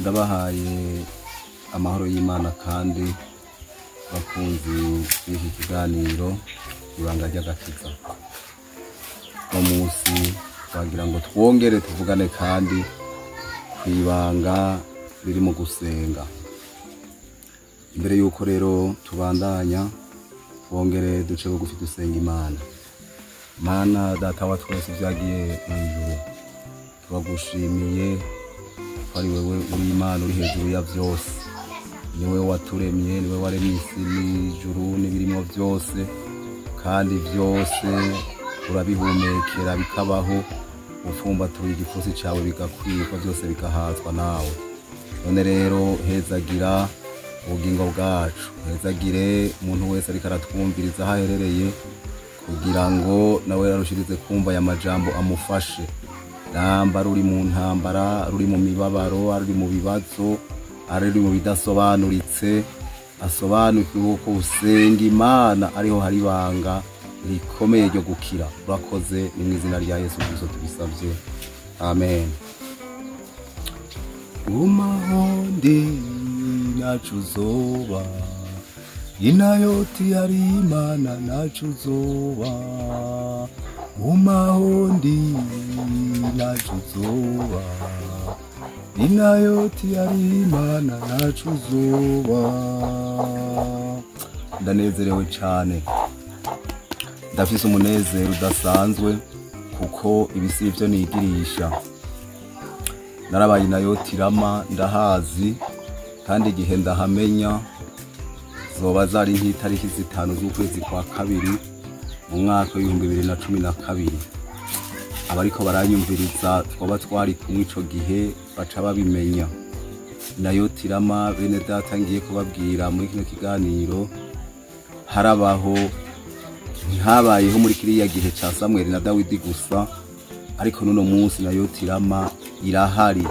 Ndabahaye amahoro y'Imana kandi bakunzi b'iki kiganiro Ibanga ry'Agakiza. No munsi twagira ngo twongere tuvugane kandi kwibanga riri mu gusenga. Imbere yuko rero tubandanya, twongere duce bugufi dusenga Imana. Mana Data wa twese vyagiye mw'ijuru, turagushimiye ko ari wewe uri Imana uri hejuru ya vyose. Niwe waturemye, niwe waremye isi n'ijuru n'ibirimo vyose, kandi vyose urabihumekera bikabaho, ufumbatuye igipfunsi cawe bigakwirwa, vyose bigahazwa nawe. None rero hezagira ubugingo bwacu, hezagire umuntu wese ariko aratwumviriza aho aherereye, kugira ngo nawe arushirize kumva aya majambo amufashe. Namba ruri mu ntambara, ruri mu mibabaro, ruri mu bibazo, ari mu bidasobanuritse, asobanukirwe ko usenga Imana ariho hari ibanga rikomeye ryo gukira. Urakoze, ni mu izina rya Yesu Kristo tubisabye, amen. Umaho ndi naco uzoba, inayoti yari Imana naco uzoba. Umaho ndi naco uzoba, inayoti yari Imana naco uzoba. Ndanezerewe cane, ndafise umunezero udasanzwe kuko ibi si ivyo nigirisha. Narabaye Inayoti Rama, ndahazi, kandi igihe ndahamenya zoba zari nk'itariki 5 z'ukwezi kwa kabiri mu mwaka w'2012. Abariko baranyumviriza twaba twari kumwe ico gihe baca babimenya. Inayoti Rama, bene data, ngiye kubabwira muri kino kiganiro, harabaho, ntihabayeho muri kiriya gihe ca Samweli na Dawidi gusa, ariko n'uno munsi Inayoti Rama irahari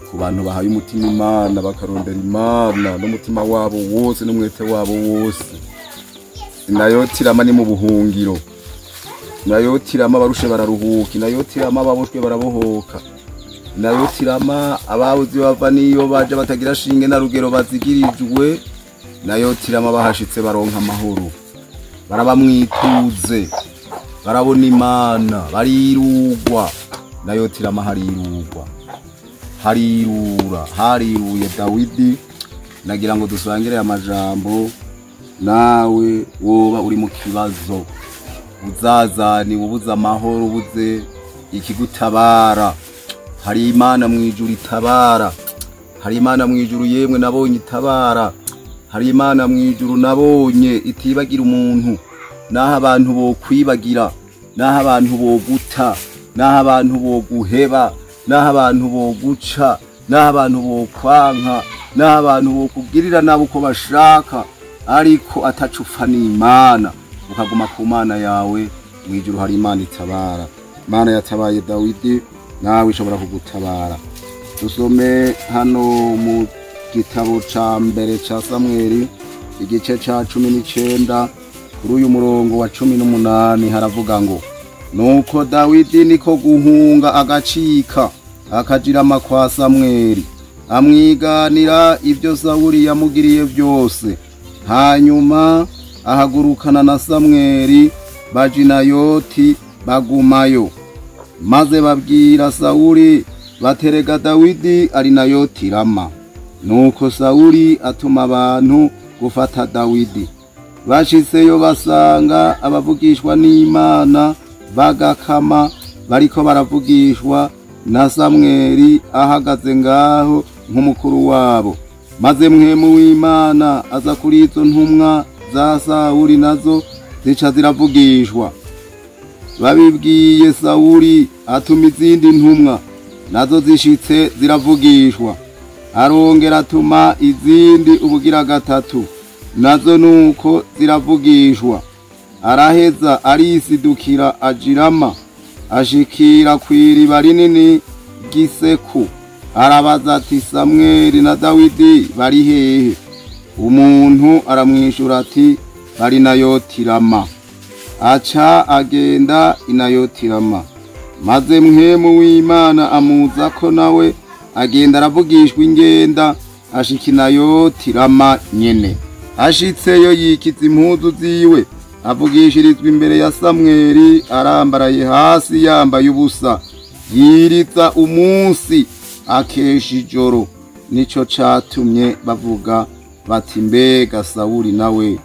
ku bantu bahaye umutima Imana, bakarondera Imana n'umutima wabo wose n'umwete wabo wose. Inayoti Rama ni mu buhungiro, Inayoti Rama barushe bararuhuka, Inayoti Rama baboshwe barabohoka, Inayoti Rama ababuze bava niyo baje batagira shinge na rugero bazigirijwe, Inayoti Rama bahashitse baronka amahoro, baraba mwituze, barabona Imana, barirugwa. Inayoti Rama harirugwa, harirura, hariruye Dawidi. Nagira ngo dusangire amajambo, nawe woba uri mu kibazo, uzazani ubuze amahoro, ubuze ikigutabara, hari Imana mw'ijuru itabara, hari Imana mw'ijuru yemwe nabonye itabara, hari Imana mw'ijuru nabonye itibagira umuntu. Naho abantu bokwibagira, naho abantu boguta, naho abantu boguheba, naho abantu boguca, naho abantu bokwanka, naho abantu bokugirira nabo uko bashaka, ariko atacupfa n'Imana, ukaguma ku Mana yawe. Mw'ijuru hari Imana itabara. Imana yatabaye Dawidi, nawe ishobora kugutabara. Dusome hano mu gitabo ca mbere ca Samweli, igice ca 19, kuri uyu murongo wa 18, haravuga ngo: nuko Dawidi niko guhunga agacika, akajira kwa Samweli, amwiganira ibyo Sawuli yamugiriye byose. Hanyuma ahagurukana na Samweli baja Inayoti, bagumayo. Maze babwira Sawuli baterega Dawidi ari Nayoti Rama. Nuko Sawuli atuma abantu gufata Dawidi. Bashitseyo basanga abavugishwa n'Imana bagakama, bariko baravugishwa na Samweli ahagaze ngaho nk'umukuru wabo. Maze Mpwemu w'Imana aza kuri izo ntumwa za Sawuli, nazo zica ziravugishwa. Babibwiye Sawuli, atuma izindi ntumwa, nazo zishitse ziravugishwa. Arongera atuma izindi ubugira gatatu, nazo nuko ziravugishwa. Araheza arisidukira ajirama, ashikira kw'iriba rinini ry'iseku, arabaza ati: Samweli na Dawidi bari hehe? Umuntu aramwishura ati: bari Nayoti Rama. Aca agenda i Nayoti Rama. Maze Mpwemu w'Imana amuza ko, nawe Agenda aravugishwa ingenda, ashika Inayoti Rama nyene. Ashitseyo yikiza impuzu ziwe, avugishirizwa imbere ya Samweli arambaraye hasi yambaye ubusa. Yiriza umunsi akesha ijoro. Nico catumye bavuga bati mbega Sawuli nawe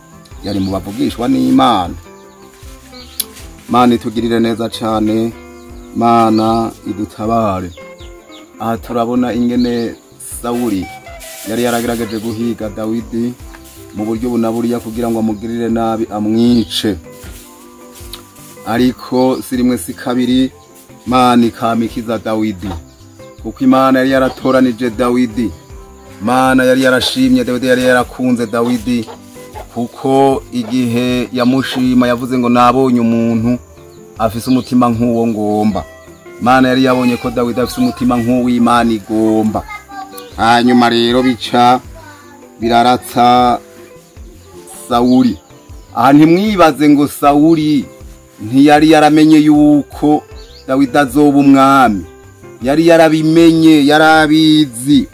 yari mu bavugishwa n'Imana. Mana itugirire neza cane, Mana idutabare. Aha turabona ingene Sawuli yari yaragerageje guhiga Dawidi mu buryo bunaburiya kugira ngo amugirire nabi amwice, ariko si rimwe si kabiri Mana ikamikiza Dawidi, kuko Imana yari yaratoranije Dawidi. Mana yari yarashimye Dawidi, yari yarakunze Dawidi, kuko igihe yamushima yavuze ngo nabonye umuntu afise umutima nk'uwo ngomba. Mana yari yabonye ko Dawidi afise umutima nk'uw'Imana igomba. Hanyuma rero bica biraratsa Sawuli. Aha ntimwibaze ngo Sawuli ntiyari yaramenye yuko Dawidi azoba umwami, yari yarabimenye, yarabizi.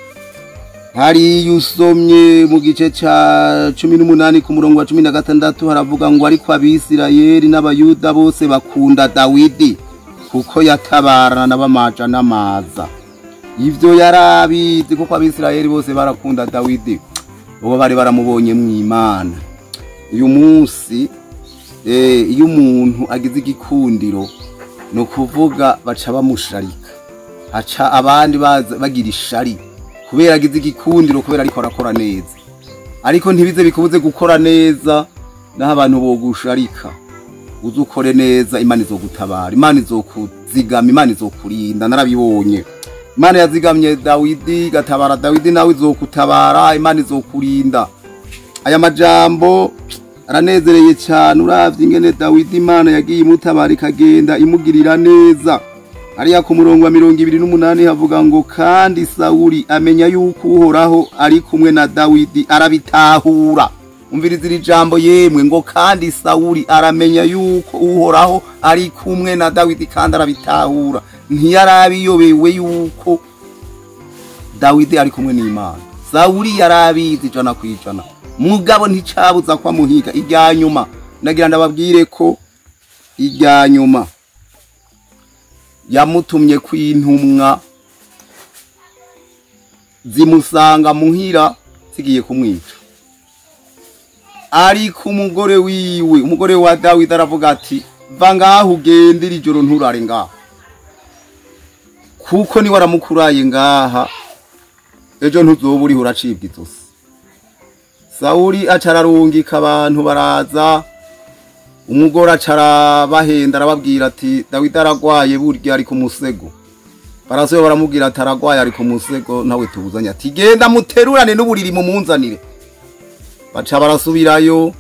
Hariya usomye mu gice ca 18 ku murongo wa 16 haravuga ngo ariko Abisirayeli n'Abayuda bose bakunda Dawidi kuko yatabarana n'abamaja n'amaza. Ivyo yarabizi kuko Abisirayeli bose barakunda Dawidi, ubo bari baramubonye mu Imana. Uyu munsi iyo umuntu agize igikundiro no kuvuga baca bamusharika, aca abandi bagira ishari kubera agize igikundiro, kubera ariko arakora neza. Ariko ntibize bikubuze gukora neza, naho abantu bogusharika uzukore neza, Imana izogutabara, Imana izokuzigama, Imana izokurinda. Narabibonye, Imana yazigamye Dawidi igatabara Dawidi, nawe izokutabara, Imana izokurinda. Aya majambo aranezereye cyane uravye ingene Dawidi Imana yagiye imutabara ikagenda imugirira neza. Hariya ku murongo wa 28 havuga ngo kandi Sawuli amenya yuko Uhoraho ari kumwe na Dawidi arabitahura. Umviriza iri jambo yemwe, ngo kandi Sawuli aramenya yuko Uhoraho ari kumwe na Dawidi kandi arabitahura. Ntiyarabiyobewe yuko Dawidi ari kumwe n'Imana. Sawuli yarabizi 100%. Mugabo nticabuza kwa muhiga. Irya nyuma nagira ndababwire ko irya nyuma yamutumye kwintumwa zimusanga muhira zigiye kumwica. Ariko umugore wiwe, umugore wa Dawidi aravuga ati va ngaho ugende iri joro nturare ngaha, kuko ni waramukuraye ngaha ejo ntuzoba uriho uracibwa izosi. Sawuli acararungika abantu baraza, umugore acarabahenda arababwira ati Dawidi aragwaye burya ari ku musego. Barasoyo baramubwira ati aragwaye ari ku musego, nawe tubuzanye. Ati genda muterurane n'uburiri mumunzanire. Baca barasubirayo,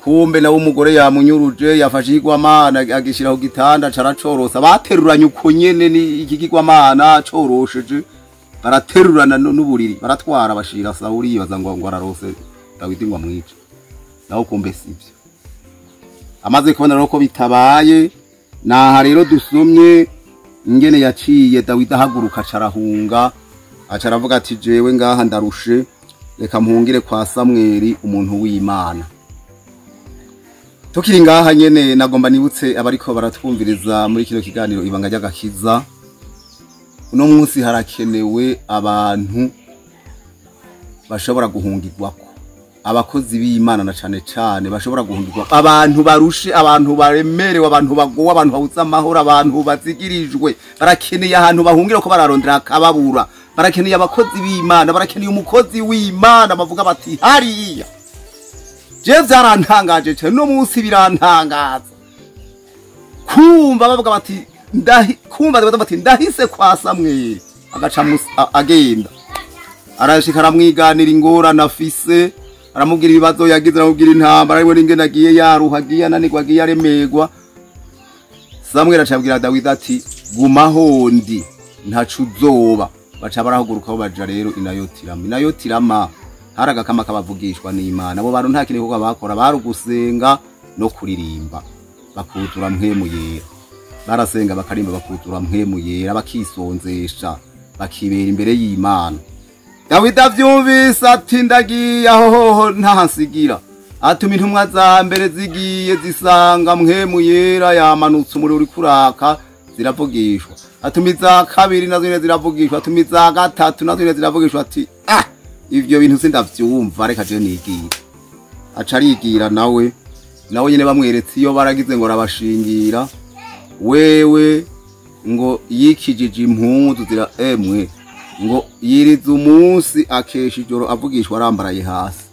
kumbe nawe umugore yamunyuruje, yafashe igwamana agishira ku gitanda caracorosa. Bateruranye uko nyene ni ikigwamana corosheje, baraterurana n'uburiri baratwara bashira Sawuli, yibaza ngo ararose Dawidi ngo amwice, naho kumbe sivyo. Amaze kubona rero ko bitabaye, naha rero dusomye ingene yaciye Dawidi ahaguruka acarahunga, acaravuga ati jewe ngaha ndarushe, reka mpungire kwa Samweli umuntu w'Imana. Tukiri ngaha nyene nagomba nibutse abariko baratwumviriza muri kino kiganiro Ibanga ry'Agakiza, uno munsi harakenewe abantu bashobora guhungirwako, abakozi b'Imana na cane cane bashobora guhungirwa, abantu barushe, abantu baremerewe, abantu bagowe, abantu babuze amahoro, abantu bazigirijwe, barakeneye ahantu bahungira ko bararondera akababura. Barakeneye abakozi b'Imana, barakeneye umukozi w'Imana bavuga bati hariya. Je vyarantangaje cyane no munsi birantangaza kumva bavuga bati kumva bavuga bati ndahise kwa Samweli, agaca agenda arashika aramwiganira ingorane afise, aramubwira ibibazo yagize, aramubwira intambara ariwe n'ingene agiye yaruha, agiye ananirwa, agiye aremerwa. Samweli acabwira Dawidi ati gumaho ndi ntaco uzoba. Baca barahaguruka aho baja rero Inayotirama. Inayotirama hari agakama kabavugishwa n'Imana. Abo bantu nta kintu kuko bakora, barugusenga no kuririmba bakutura mpwemu yera. Barasenga bakarimba bakutura mpwemu yera, bakisonzesha. bakibera imbere y'Imana. Dawidi avyumvise ati ndagiye aho hoho ntahansigira, atuma intumwa za mbere zigiye zisanga Mpwemu Yera yamanutse umuriro uri kuraka, ziravugishwa. Atuma iza kabiri nazo nyene ziravugishwa, atuma iza gatatu nazo nyene ziravugishwa, ati ah, ivyo bintu sindavyumva, reka je nigira. Aca arigira nawe nyene bamweretse iyo baragize ngo arabashingira, wewe ngo yikijije impuzu zira emwe, ngo yiriza umunsi akesha ijoro avugishwa arambaraye hasi.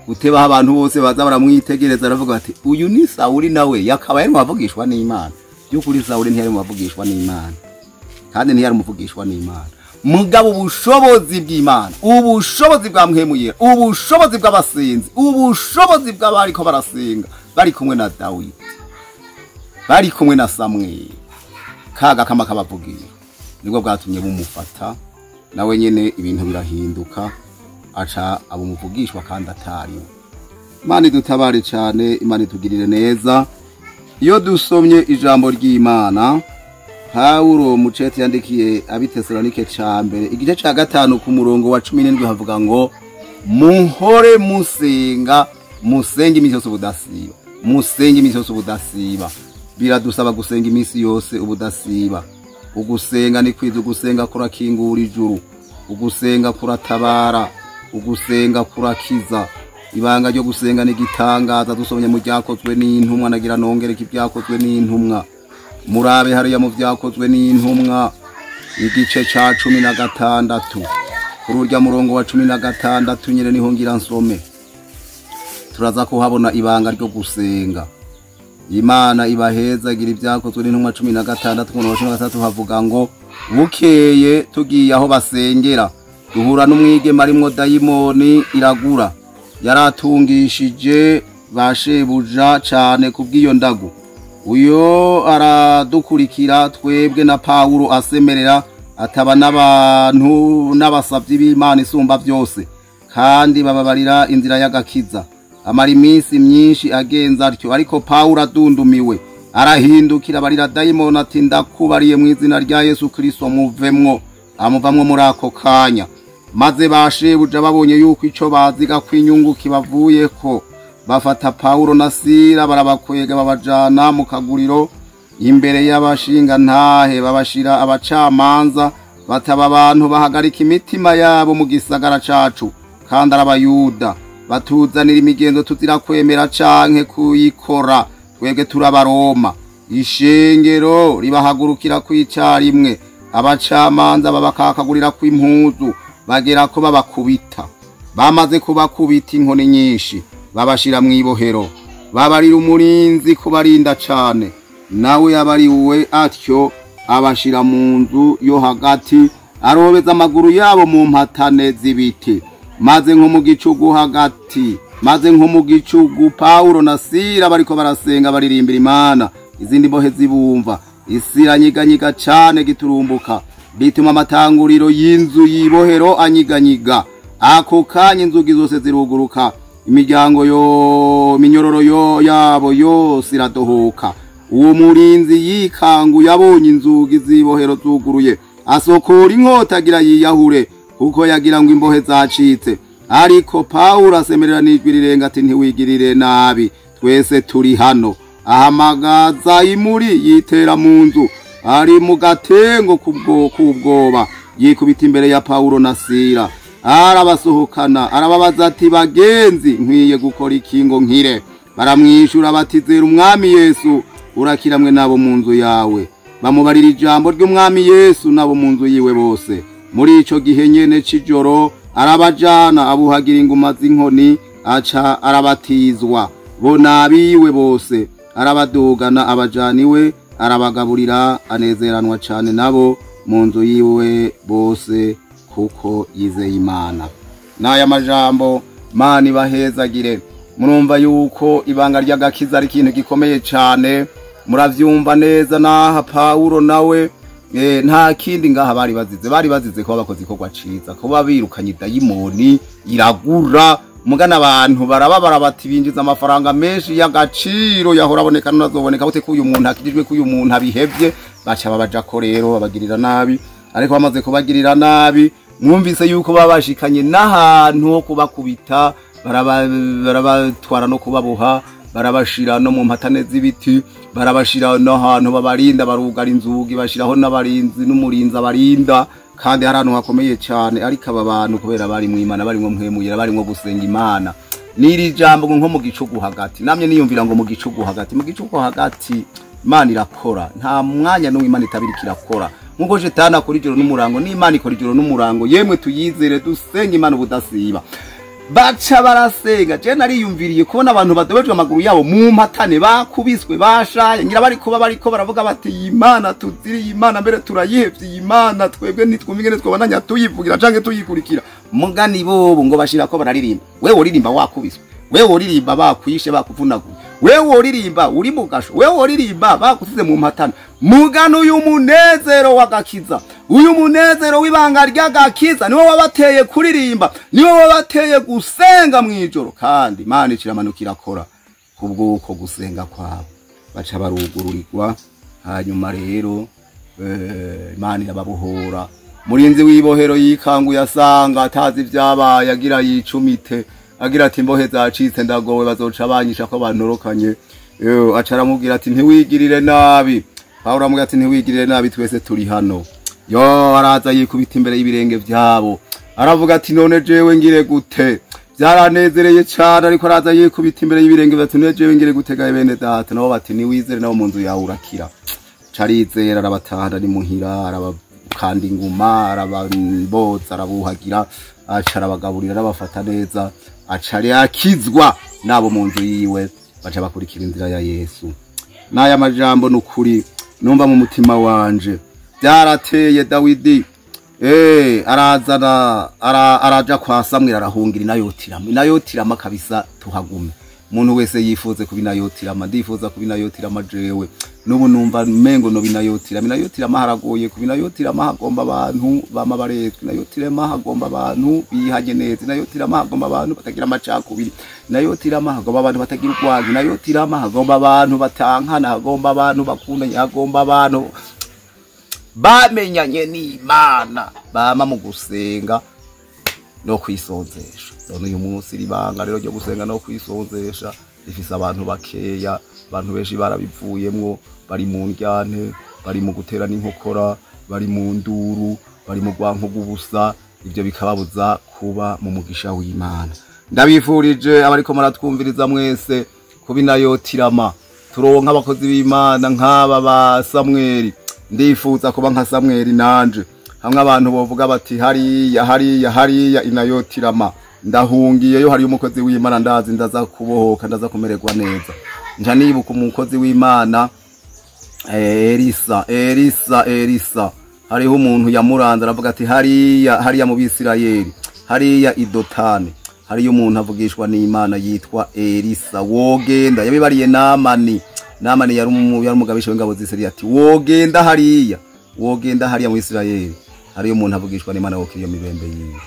Gutebaho abantu bose baza baramwitegereza, aravuga ati uyu ni Sawuli, nawe yakaba yari mu bavugishwa n'Imana. By'ukuri Sawuli ntiyari mu bavugishwa n'Imana, kandi ntiyari umuvugishwa n'Imana. Mugabo ubushobozi bw'Imana, ubushobozi bwa Mpwemu Yera, ubushobozi bw'abasenzi, ubushobozi bw'abariko barasenga bari kumwe na Dawidi, bari kumwe na Samweli, kaga kama kabavugira, nibwo bwatumye bumufata nawe nyene ibintu birahinduka, aca abumuvugishwa kandi atariwe. Imana idutabare cyane, Imana itugirire neza. Iyo dusomye ijambo ry'Imana, Pawulo mu cete yandikiye ab'i Tesalonike ca mbere igice ca 5 ku murongo wa 17 havuga ngo muhore musenga, musenge iminsi yose ubudasiba, musenge iminsi yose ubudasiba. Biradusaba gusenga iminsi yose ubudasiba. Ugusenga ni kwiza, ugusenga kurakingura ijuru, ugusenga kuratabara, ugusenga kurakiza. Ibanga ryo gusenga ni gitangaza. Dusomye mu byakozwe n'intumwa, nagira nongereke ibyakozwe n'intumwa. Murabe hariya mu byakozwe n'intumwa igice ca 16 kuri urya murongo wa 16 nyene niho ngira nsome, turaza kuhabona ibanga ryo gusenga. Imana ibahezagira. Ibyakozwe n'intumwa 16 ku murongo wa 16 havuga ngo bukeye tugiye aho basengera duhura n'umwigeme arimwo dayimoni iragura, yaratungishije ba shebuja cane kubw'iyo ndagu. Uyo aradukurikira twebwe na Pawulo asemerera ataba n'abantu n'abasavyi b'Imana isumba byose, kandi bababarira inzira y'agakiza. Amara iminsi myinshi agenza atyo, ariko Pawulo adundumiwe arahindukira barira dayimoni ati ndakubariye mu izina rya Yesu Kristo muvemwo. Amuvamwo muri ako kanya. Maze ba shebuja babonye yuko ico baziga kw'inyungu kibavuyeko, bafata Pawulo na Sila barabakwega babajana mu kaguriro imbere y'abashinga ntahe, babashira abacamanza bataba abantu bahagarika imitima yabo mu gisagara cacu, kandi arabayuda batuzanira imigenzo tuzira kwemera canke kuyikora, twebwe turabaroma. Ishengero ribahagurukira kwicarimwe, abacamanza babakakagurira kw'impuzu, bagera ko babakubita. Bamaze kubakubita inkoni nyinshi, babashira mw'ibohero, babarira umurinzi kubarinda cane, nawe yabariwe atyo abashira mu nzu yo hagati, arobeza amaguru yabo mu mpatane z'ibiti. Maze nko mu gicugu hagati, maze nko mu gicugu Pawulo na Sila bariko barasenga baririmbira Imana, izindi mbohe zibumva. Isi iranyiganyiga cane giturumbuka, bituma amatanguriro y'inzu y'ibohero anyiganyiga. Ako kanya inzugi zose ziruguruka, imiryango yo minyororo yo yabo yose iradohoka. Uwo murinzi yikangu yabonye inzugi z'ibohero zuguruye, asokora inkota agira yiyahure, kuko yagira ngo imbohe zacitse. Ariko Pawulo asemerera n'ijwi rirenga ati ntiwigirire nabi, twese turi hano. Ahamagaza imuri yitera mu nzu, ari mu gatengo k'ubwoba, yikubita imbere ya Pawulo na Sila, arabasohokana, arababaza ati bagenzi, nkwiye gukora iki ngo nkire? Baramwishura bati zera Umwami Yesu, urakiramwe nabo mu nzu yawe. Bamubarira ijambo ry'Umwami Yesu nabo mu nzu yiwe bose. Muri ico gihe nyene c'ijoro arabajana abuhagira inguma z'inkoni, aca arabatizwa bo n'abiwe bose, arabadugana abajana iwe, arabagaburira, anezeranwa cane nabo mu nzu yiwe bose, kuko yizeye Imana. N'aya majambo Mana ibahezagire. Murumva yuko ibanga ry'agakiza ari ikintu gikomeye cane, muravyumva neza. Naha Pawulo nawe nta kindi ngaha bari bazize kuba bakoze ikorwa ciza, kuba birukanye dayimoni iragura. Mugana abantu barababara bati binjiza amafaranga menshi y'agaciro yahora aboneka n'azoboneka gute ko uyu muntu akijijwe, ko uyu muntu abihevye. Baca babajako rero babagirira nabi. Ariko bamaze kubagirira nabi, mwumvise yuko babashikanye n'ahantu ho kubakubita, barabatwara no kubaboha, barabashira no mu mpatane z'ibiti, barabashira n'ahantu babarinda, barugara inzugi, bashiraho n'abarinzi n'umurinzi abarinda, kandi hari ahantu hakomeye cyane. Ariko aba bantu kubera bari mu Imana, barimwo mpwemuyera, barimwo gusenga Imana, n'iri jambo ngo nko mu gicugu hagati, namye niyumvira ngo mu gicugu hagati, mu gicugu hagati Imana irakora, nta mwanya n'umwe Imana itabirika irakora. Nkuko Shetani akora ijoro n'umurango, n'Imana ikora ijoro n'umurango. Yemwe tuyizere, dusenge Imana ubudasiba. Baca barasenga. Je nariyumviriye kubona abantu badobejwe amaguru yabo mu mpatane, bakubiswe, bashaye, ngira bari kuba bariko baravuga bati Imana tuziriye, Imana mbere turayihevye, Imana twebwe ntitwumva ingene twobandanya tuyivugira canke tuyikurikira. Mugani bobo ngo bashira ko bararirimba. Wewe uririmba wakubiswe, wewe uririmba bakwishe, bakuvunaguye, wewe uririmba uri mu gasho, wewe uririmba bakusize mu mpatane. Mugani uyu munezero w'agakiza, uyu munezero w'ibanga ry'agakiza niwo wabateye kuririmba, niwo wabateye gusenga mw'ijoro. Kandi Imana iciramanukira irakora kubw'uko gusenga kwabo, baca barugururirwa. Hanyuma rero Imana irababohora. Murinzi w'ibohero yikanguye asanga atazi ibyabaye, agira yicumite, agira ati imbohe zacitse, ndagowe, bazoca banyisha ko bantorokanye. Aca aramubwira ati ntiwigirire nabi. Pawulo aramubwira ati ntiwigirire nabi, twese turi hano. Yo araza yikubita imbere y'ibirenge byabo, aravuga ati none jewe ngire gute? Byaranezereye cyane, ariko araza yikubita imbere y'ibirenge bati none jewe ngire gute gahe bene data? Nabo bati niwizere, nabo mu nzu yawe urakira. Carizera, arabatahana ni muhira, arabakanda inguma, arababoza, arabuhagira, aca arabagaburira, arabafata neza, aca akizwa nabo mu nzu yiwe, baca bakurikira inzira ya Yesu. N'aya majambo nukuri numva mu mutima wanje byarateye Dawidi. Arazana araja kwa Samweli, arahungira inayotirama, inayotirama kabisa. Tuhagume, umuntu wese yifuze kuba inayotirama. Ndifuza kuba inayotirama jewe, n'ubu numva mengo no binayotirama. Inayotirama haragoye kuba inayotirama, hagomba abantu bama barezwe, inayotirama hagomba abantu bihanye neza, inayotirama hagomba abantu batagira amacakubiri, inayotirama hagomba abantu batagira urwango, inayotirama hagomba abantu batankana, hagomba abantu bakundanye, hagomba abantu bamenyanye n'Imana, bama mu gusenga no kwisonzesha. None uyu munsi ribanga rero ryo gusenga no kwisonzesha rifise abantu bakeya, abantu benshi barabivuyemwo, bari mu ndyane, bari mu gutera n'inkokora, bari mu nduru, bari mu rwanko rw'ubusa. Ibyo bikababuza kuba mu mugisha w'Imana. Ndabifurije abariko muratwumviriza mwese kuba inayotirama, turonka abakozi b'Imana nk'aba ba Samweli. Ndifuza kuba nka Samweli nanje, hamwe abantu bovuga bati hariya hariya hariya inayotirama, ndahungiyeyo, hariyo umukozi w'Imana, ndazi ndaza kubohoka, ndaza kumererwa neza. Nja nibuka umukozi w'Imana Elisa, Elisa, Elisa. Hariho umuntu yamuranze aravuga ati hariya hariya mu Bisirayeli, hariya Idotani, hariyo umuntu avugishwa n'Imana yitwa Elisa, wogenda. Yabibariye Namani. Namani yari umugabisha w'ingabo z'Isirayeli, ati wogenda hariya, wogenda hariya mu Isirayeli, hariyo umuntu avugishwa n'Imana, wokira iyo mibembe yiwe,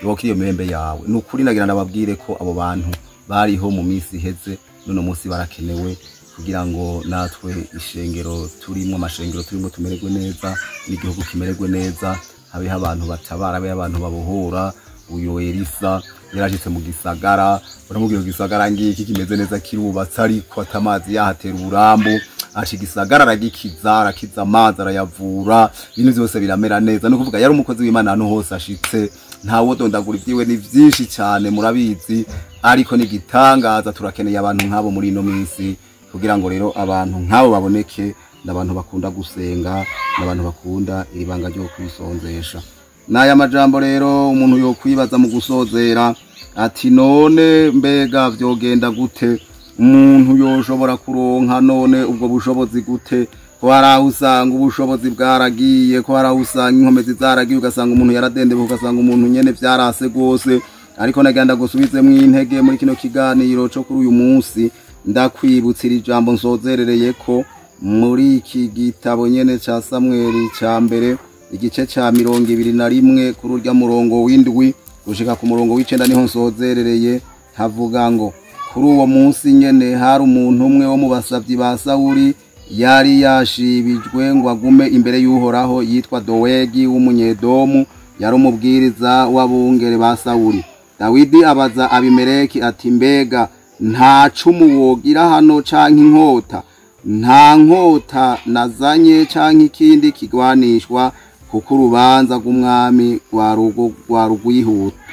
wokira iyo mibembe yawe. Nukuri nagira ndababwire ko abo bantu bariho mu minsi iheze, none munsi barakenewe kugira ngo natwe ishengero turimo, amashengero turimo tumererwe neza, n'igihugu kimererwe neza, habeho abantu batabara, habeho abantu babohora. Uyo Elisa yarashitse mu gisagara, baramubwira gisagara ngiki kimeze neza kirubatse, ariko atamazi yahatera uburambu. Aca igisagara aragikiza, arakiza amazi, arayavura, ibintu byose biramera neza. No kuvuga yari umukozi w'Imana ahantu hose ashitse, ntawodondagura ibyiwe ni byinshi cyane murabizi, ariko ni gitangaza. Turakeneye abantu nk'abo muri ino minsi, kugira ngo rero abantu nk'abo baboneke, n'abantu bakunda gusenga, n'abantu bakunda iri banga ryo kwisonzesha. N'aya majambo rero umuntu yokwibaza mu gusozera ati none mbega vyogenda gute? Umuntu yoshobora kuronka none ubwo bushobozi gute? Ko hari aho usanga ubushobozi bwaragiye, ko hari aho usanga inkomezi zaragiye, ugasanga umuntu yaradendebuka, ugasanga umuntu nyene vyarase gose. Ariko nagira gusubizemwo intege muri kino kiganiro co kuri uyu munsi, ndakwibutsa iri jambo nsozerereye ko muri iki gitabo nyene ca Samweli ca mbere, igice ca 21 kuri urya murongo w'indwi gushika ku murongo w'icenda niho nsozerereye. Havuga ngo kuri uwo munsi nyene hari umuntu umwe wo mu basavyi ba Sawuli yari yashibijwe ngo agume imbere y'Uhoraho, yitwa Dowegi w'Umunyedomu, yari umubwiriza w'abungere ba Sawuli. Dawidi abaza Abimeleki ati: mbega nta cumu wogira hano canke inkota? Nta nkota nazanye canke ikindi kigwanishwa, kuko urubanza rw'umwami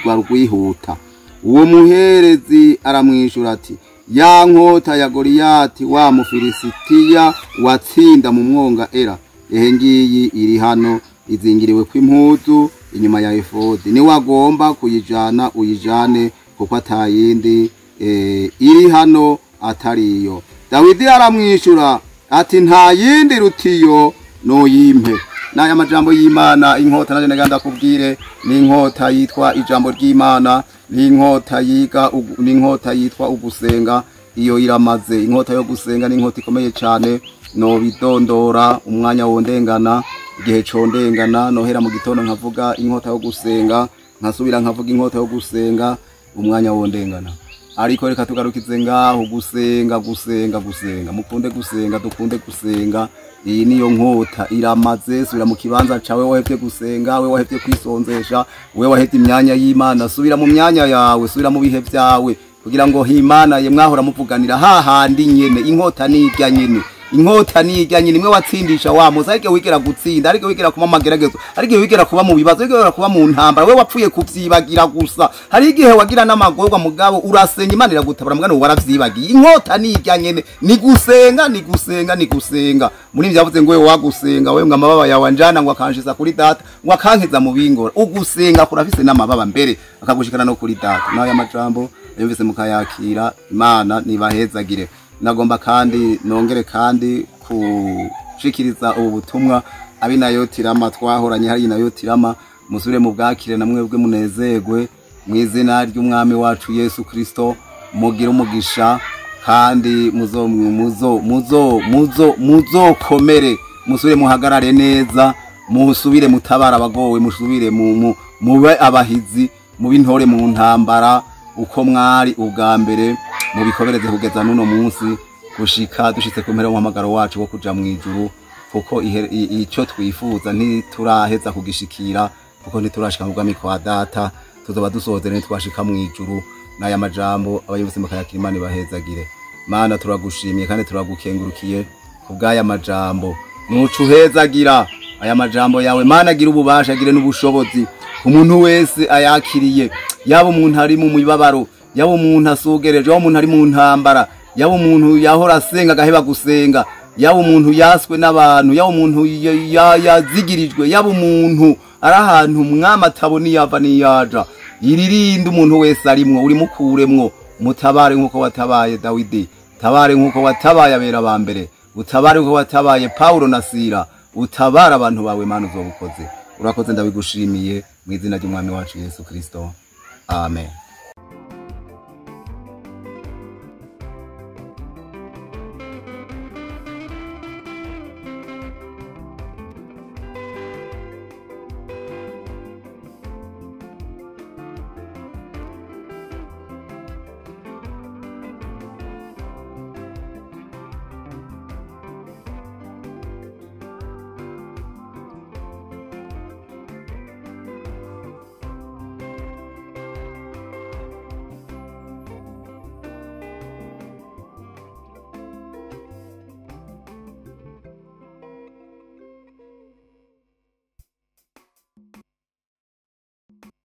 rwarugwihuta. Uwo muherezi aramwishura ati: ya nkota ya Goliyati wa Mufilisitiya watsinda mu mwonga Era, ehe ngiyi iri hano izingiriwe kw'impuzu inyuma ya efodi, niwagomba kuyijana uyijane, kuko atayindi iri hano atariyo. Dawidi aramwishura ati: nta yindi rutiyo noyimpe. N'aya majambo y'Imana, inkota naje naganda kubwire ni inkota yitwa ijambo ry'Imana, ni inkota yiga, ni inkota yitwa ugusenga. Iyo iramaze. Inkota yo gusenga ni inkota ikomeye cyane, no bidondora umwanya wondengana, igihe condengana, nohera mu gitondo nkavuga inkota yo gusenga, nkasubira nkavuga inkota yo gusenga, umwanya wondengana. Ariko reka tugarukize ngaho gusenga, gusenga, gusenga. Mukunde gusenga, dukunde gusenga. Iyi niyo nkota iramaze. Subira mu kibanza cawe, wahevye gusenga, we wahevye kwisonzesha, we wahevye imyanya y'Imana, subira mu myanya yawe, subira mu bihe vyawe, kugira ngo Imana ye mwahora muvuganira hahandi nyene. Inkota nirya nyene, inkota nirya nyene, imwe watsindisha wa Musa, ariko wigera gutsinda, ariko wigera kuba mageragezo, ariko wigera kuba mu bibazo, ariko wigera kuba mu ntambara, we wapfuye kuvyibagira gusa. Hari igihe wagira n'amagorwa mugabo urasenga Imana iragutabara, mugabo waravyibagiye. Inkota nirya nyene, ni gusenga, ni gusenga, ni gusenga. Muri vyavuze ngo we wagusenga, we ngo amababa yawe anjana ngo akanshisa kuri data, ngo akankiza mu bingora. Ugusenga kurafise n'amababa mbere akagushikana no kuri data. Nayo amajambo yumvise mukayakira, Imana nibahezagire. Nagomba kandi nongere kandi kushikiriza ubu butumwa abinayotirama twahoranye hari inayotirama, musubire mu bwakire na mwebwe munezerwe mu izina ry'Umwami wacu Yesu Kristo. Mugire umugisha kandi muzo muzo muzo muzo muzokomere, musubire muhagarare neza, musubire mutabara abagowe, musubire mube abahizi, mubintore mu ntambara uko mwari ubwa mbere, mubikomereze kugeza n'uno munsi, gushika dushitse ku mpera y'umuhamagaro wacu wo kuja mu ijuru, kuko ico twifuza ntituraheza kugishikira, kuko ntiturashika mu bwami kwa data, tuzoba dusozera nitwashika mu ijuru. N'aya majambo abayumvise mukayakira, Imana ibahezagire. Mana turagushimiye kandi turagukengurukiye kubw'aya majambo, nuca uhezagira aya majambo yawe. Mana agira ububasha, agire n'ubushobozi umuntu wese ayakiriye, yaba umuntu ari mu mibabaro, yaba umuntu asugereje, yaba umuntu ari mu ntambara, yaba umuntu yahora asenga agaheba gusenga, yaba umuntu yaswe n'abantu, yaba umuntu yazigirijwe, yaba umuntu ari ahantu Mwami atabona iyava n'iyaja. Iririnde umuntu wese arimwo, urimukuremwo, mutabare nk'uko watabaye Dawidi, tabare nk'uko watabaye abera ba mbere, utabare nk'uko watabaye Paulo na Sila, utabara abantu bawe Mana uzobukoze. Urakoze, ndabigushimiye mu izina ry'Umwami wacu Yesu Kristo. Amen.